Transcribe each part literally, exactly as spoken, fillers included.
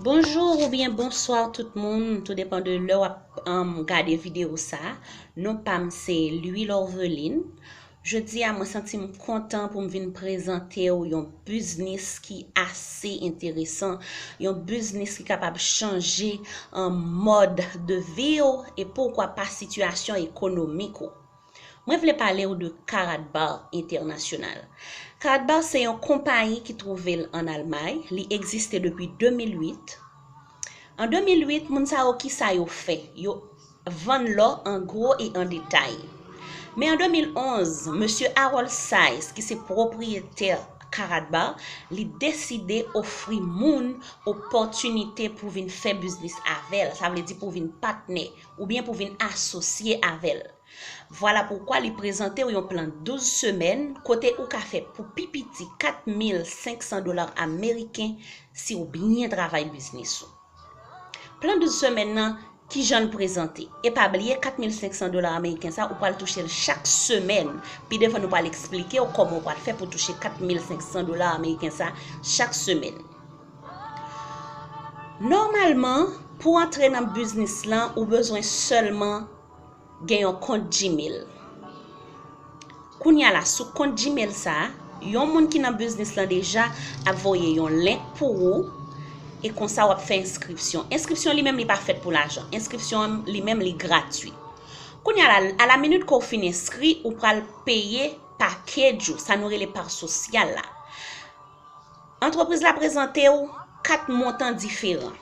Bonjou oubyen bonswa tout moun, tou depan de lè w ap um, gade videyo sa. Non pa m se Louis Lorveline. Jodi a, mwen santi m kontan pou m vin prezante w yon biznis ki ase enteresan, yon biznis ki kapab chanje um, mòd de vi w e poukwa pa sitiyasyon ekonomik ou. Mwen vle pale w de Karat Bar Entènasyonal. Karat Bar se yon konpayi ki twouve l ann Almay. Li egziste depi de mil uit. An de mil uit, moun sa yo, kisa yo fè? Yo vann lò an gwo e an detay. Men an de mil onz, mesye Harold Saiz, ki se pwopriyetè Karat Bar, li deside ofri moun opòtinite pou vin fè biznis avè l, sa vle di pou vin patnè oubyen pou vin asosye avè l. Vwala poukwa li prezante w yon plan douz semèn kote ou ka fè pou pi piti kat mil senk san dola ameriken si w byen travay biznis ou. Plan douz semèn nan, kijan l prezante? E pa bliye kat mil senk san dola ameriken sa, ou pral touche l chak semèn. Pi devan nou pral eksplike w kòman ou pral fè pou touche kat mil senk san dola ameriken sa chak semèn. Nòmalman, pou antre nan biznis lan, ou bezwen sèlman gen yon kont Gmail. Kounye a la, sou kont Gmail sa a, yon moun ki nan biznis lan deja ap voye yon link pou ou, e konsa w ap fè enskripsyon. Enskripsyon li menm li pa fèt pou lajan. Enskripsyon an li menm li gratwi. Kounye a la, a la minit ke w fin enskri, ou pral peye package ou, sa nou rele pa sosyal la. Antrepriz la prezante w kat montan diferan,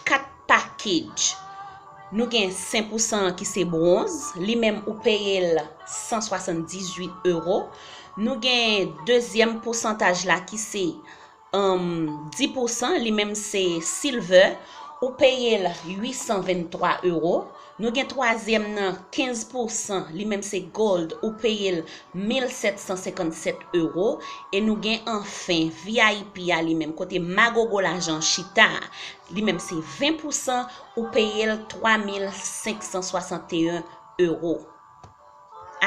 kat package. Nou gen senk pousan an ki se bwonz, li menm ou peye l san swasanndizuit euro. Nou gen dezyèm pousantaj la ki se um, dis pousan, li menm se silver, ou peye l uit san venntwa euro. Nou gen twazyèm nan, kenz pousan, li menm se gold, ou peye l mil sèt san senkann sèt euro. E nou gen anfen V I P a li menm, kote magogo lajan chita a, li menm se ven pousan, ou peye l twa mil senk san swasanteyen euro.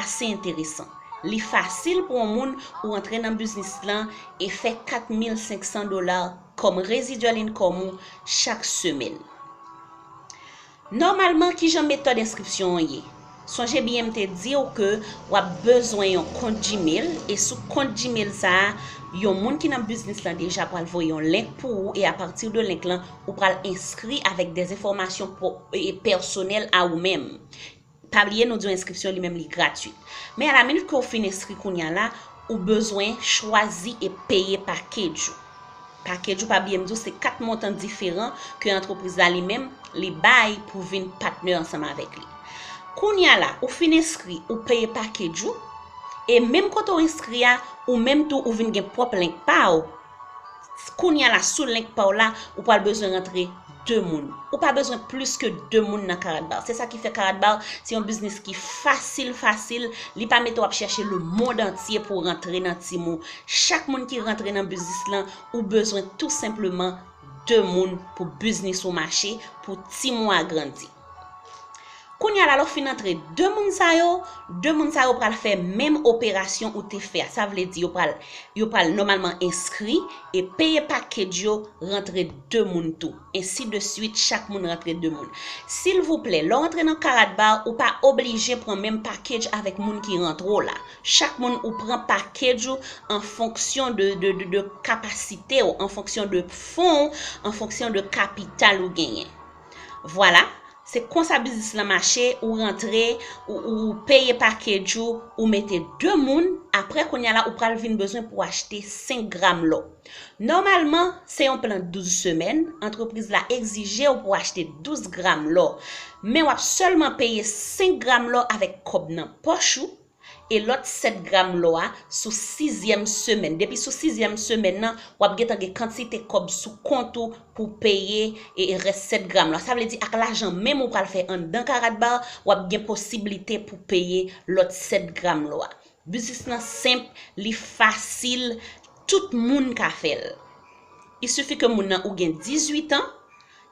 Ase enteresan. Li fasil pou yon moun ou antre nan biznis lan e fè kat mil senk san dola kòm residual income ou chak semèn. Nòmalman, kijan metòd enskripsyon an ye? Sonje byen m te di w ke w ap bezwen yon kont Gmail, e sou kont Gmail sa a, yon moun ki nan biznis lan deja pral voye yon link pou ou, e apati de link lan, ou pral enskri avèk de enfòmasyon pèsonèl a ou menm. Pa bliye, nou di w enskripsyon li menm li gratwit. Men a la minit ke w fin enskri kounye a la, ou bezwen chwazi e peye package ou. Package ou, pa bliye m di w, se kat montan diferan ke antrepriz la li menm li bay pou vin patnè ansanm avèk li. Kounye a la, ou fin enskri, ou peye package ou, e menm kote w enskri a, ou menm tou ou vin gen pwòp link pa w. Kounye a la, sou link pa w la, ou pral bezwen rantre de moun. Ou pa bezwen plis ke de moun nan Karat Bar. Se sa ki fè Karat Bar se yon biznis ki fasil, fasil. Li pa mete w ap chèche lemonn antye pou w rantre nan tim ou. Chak moun ki rantre nan biznis lan, ou bezwen tou senpleman de moun pou biznis ou mache, pou tim ou a grandi. Kounye a la, lè w fin antre de moun sa yo, de moun sa yo pral fè menm operasyon ou te fè a. Sa vle di yo pral, yo pral nòmalman enskri e peye package yo, rantre de moun tou. Ensi de swit, chak moun rantre de moun. Silvouplè, lè w antre nan Karat Bar, ou pa oblije pran menm package avèk moun ki rantre w la. Chak moun ou pran package ou an fonksyon de, de, de, de kapasite w, an fonksyon de fon w, an fonksyon de kapital ou genyen. Vwala, se konsa biznis lan mache, ou rantre, ou, ou peye package ou, ou mete de moun, apre kounye a la ou pral vin bezwen pou achte senk gram lò. Nòmalman, se yon plan douz semèn, antrepriz la egzije w pou achte douz gram lò. Men w ap sèlman peye senk gram lò avèk kòb nan pòch ou, e lòt sèt gram lò a sou sizyèm semèn. Depi sou sizyèm semèn nan, w ap gentan gen kantite kòb sou kont ou pou peye e, e rès sèt gram lò a. Sa vle di ak lajan menm ou pral fè anndan Karat Bar, w ap gen posiblite pou peye lòt sèt gram lò a. Biznis lan senp, li fasil, tout moun ka fè l. Il sifi ke moun nan ou gen dizuit an,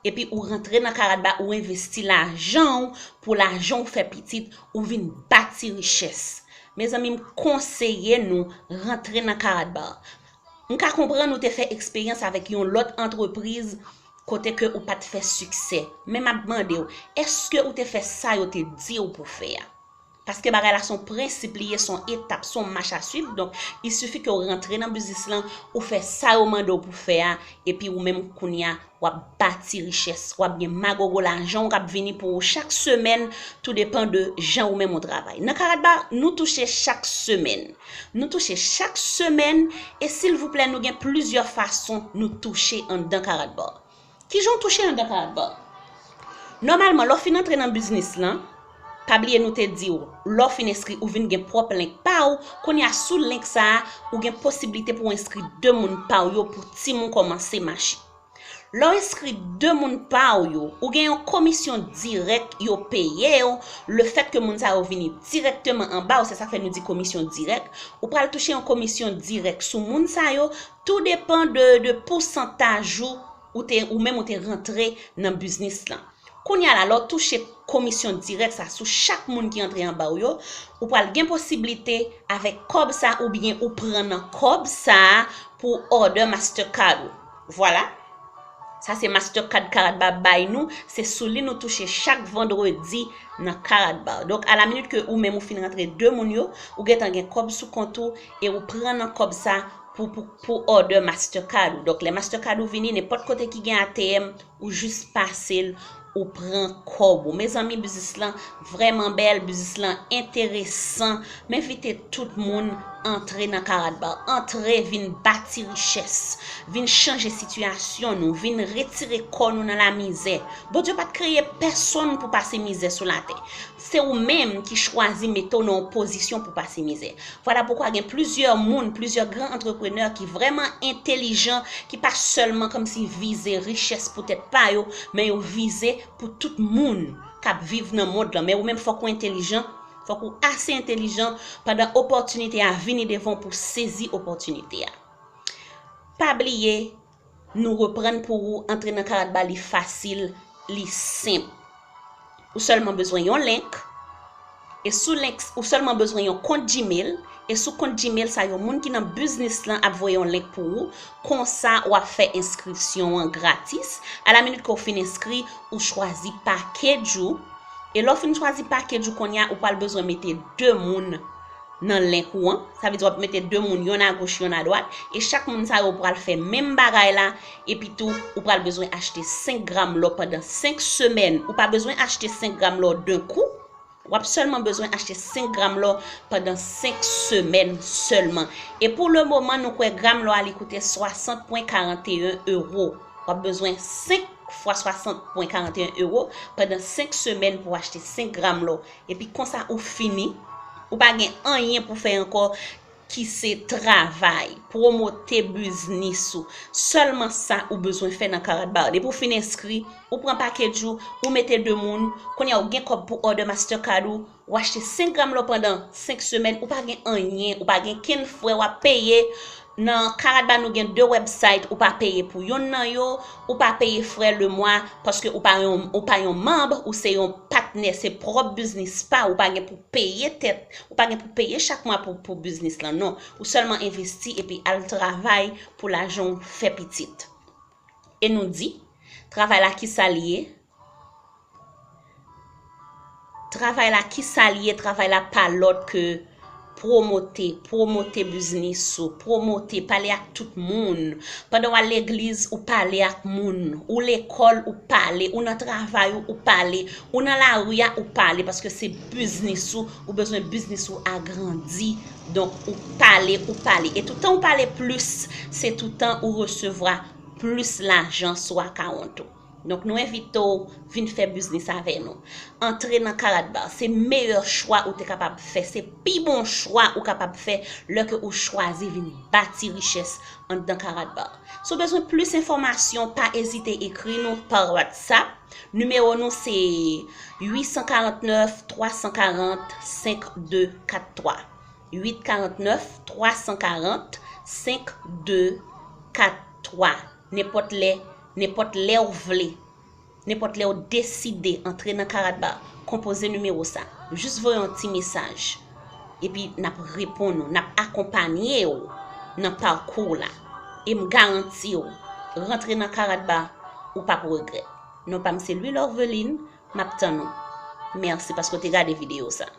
epi ou rantre nan Karat Bar, ou envesti lajan w pou lajan w fè pitit, ou vin bati richès. Mezanmi, m konseye nou rantre nan Karat Bar. M ka konprann ou te fè eksperyans avèk yon lòt antrepriz kote ke ou pa t fè siksè. Men m ap mande w, èske ou te fè sa yo te di w pou fè a? Paske bagay la se yon prensip li ye, se yon etap, se yon mach a swiv. Donk, il suffit ke w rantre nan biznis lan, ou fè sa yo mande w pou fè a, epi ou menm kounye a, w ap bati richès, w ap gen magogo lajan w k ap vini pou ou chak semèn, tou depan de jan ou menm ou travay. Nan Karatba, nou touche chak semèn. Nou touche chak semèn, e silvouplè, nou gen plizyè fason nou touche anndan Karatba. Kijan w touche anndan Karatba? Nòmalman, lè w fin antre nan biznis lan, pa bliye nou te di w, lè w fin enskri, ou vin gen pwòp link pa w, kounye a sou link sa a, ou gen posiblite pou w enskri de moun pa w yo pou timoun kòmanse mache. Lè w enskri de moun pa w yo, ou gen yon komisyon dirèk yo peye w, lefètke moun sa yo vini dirèkteman anba w, se sa k fè nou di komisyon dirèk, ou pral touche yon komisyon dirèk sou moun sa yo, tou depan de, de pousantaj ou, ou te, ou menm ou te rantre nan biznis lan. Kounye a la, lè w touche komisyon dirèk sa sou chak moun ki antre anba w yo, ou pral gen posiblite avèk kòb sa oubyen ou pran nan kòb sa pou order Mastercard ou. Vwala. Sa se Mastercard Karatba bay nou, se sou li nou touche chak vandredi nan Karatba. Donk, a la minit ke ou menm ou fin rantre de moun yo, ou gentan gen kòb sou kont ou e ou pran nan kòb sa pou, pou, pou order Mastercard ou. Donk, lè Mastercard ou vini, nenpòt kote ki gen A T M, ou jis pase l, ou pran kòb ou. Mezanmi, biznis lan vrèman bèl, biznis lan enteresan. M envite tout moun antre nan Karatba, antre, vin bati richès, vin chanje sitiyasyon nou, vin retire kò nou nan lamizè. Bondye pa t kreye pèsonn pou pase mizè sou latè. Se ou menm ki chwazi mete w nan yon pozisyon pou pase mizè. Vwala poukwa gen plizyè moun, plizyè gran antreprenè ki vrèman entelijan, ki pa sèlman kòmsi vize richès pou tèt pa yo, men yo vize pou tout moun k ap viv nan mond lan. Men ou menm, fòk ou entelijan, fòk ou ase entelijan pandan opòtinite a vini devan w pou sezi opòtinite a. Pa bliye, nou reprann pou ou, antre nan Karatba, li fasil, li senp. Ou sèlman bezwen yon link, e sou link, ou sèlman bezwen yon kont Gmail, e sou kont Gmail sa, yon moun ki nan biznis lan ap voye yon link pou ou, konsa w ap fè enskripsyon an gratis. A la minit ke w fin enskri, ou chwazi package ou, e lè w fin chwazi package ou kounye a, ou pral bezwen mete de moun nan link ou an. Sa vle di w ap mete de moun, yonn agoch, yonn adwat, e chak moun sa yo pral fè menm bagay la, epi tou, ou pral bezwen achte senk gram lò pandan senk semèn. Ou pa bezwen achte senk gram lò d'un coup. W ap sèlman bezwen achte senk gram lò pandan senk semèn sèlman. E pou le moman, nou kwè gram lò a li koute swasant pwen karanteyen ewo. W ap bezwen senk fwa swasant pwen karanteyen ewo pandan senk semèn pou w achte senk gram lò. Epi konsa ou fini, ou pa gen anyen pou fè ankò ki se travay, pwomote biznis ou. Sèlman sa ou bezwen fè nan Karatbar. Depi w fin enskri, ou pran package ou, ou mete de moun, kounye a ou gen kòb pou order Mastercard ou, ou achte senk gram lò pandan senk semèn, ou pa gen anyen, ou pa gen kenn frè w ap peye. Nan Karatbar nou gen de website, ou pa peye pou yonn nan yo, ou pa peye frè le mwa, paske ou pa yon, ou pa yon manb, ou se yon patnè, se pwòp biznis pa ou, ou pa gen pou peye tèt, ou pa gen pou peye chak mwa pou, pou biznis lan, non. Ou sèlman envesti epi al travay pou lajan w fè pitit. E nou di, travay la kisa l ye? Travay la kisa l ye? Travay la pa lòt ke pwomote, pwomote biznis ou, pwomote, pale ak tout moun. Pandan w al legliz, ou pale ak moun. Ou lekòl, ou pale. Ou nan travay ou, ou pale. Ou nan lari a, ou pale. Paske se biznis ou, ou bezwen biznis ou agrandi. Donk, ou pale, ou pale. E toutan ou pale plis, se toutan ou resevwa plis lajan sou akawont ou. Donk, nou envite w vin fè biznis avè nou. Antre nan Karatbar. Se meyè chwa ou te kapab fè. Se pi bon chwa ou kapab fè lè ke ou chwazi vin bati richès anndan Karatbar. Si w bezwen plis enfòmasyon, pa ezite ekri nou pa WhatsApp. Nimewo nou se uit san karant nèf, twa san karant, senk de kat twa. Uit karant nèf, twa san karant, senk de kat twa. Nenpòt lè, nenpòt lè w vle, nenpòt lè w deside antre nan Karatbar, konpoze nimewo sa. Jis voye yon ti mesaj. Epi n ap reponn ou, n ap akonpanye w nan pakou w la. E m garanti w, rantre nan Karatbar, Ou p ap regrèt. Non pa m se Louis Lorveline, m ap tann ou. Mèsi paske w te gade videyo sa.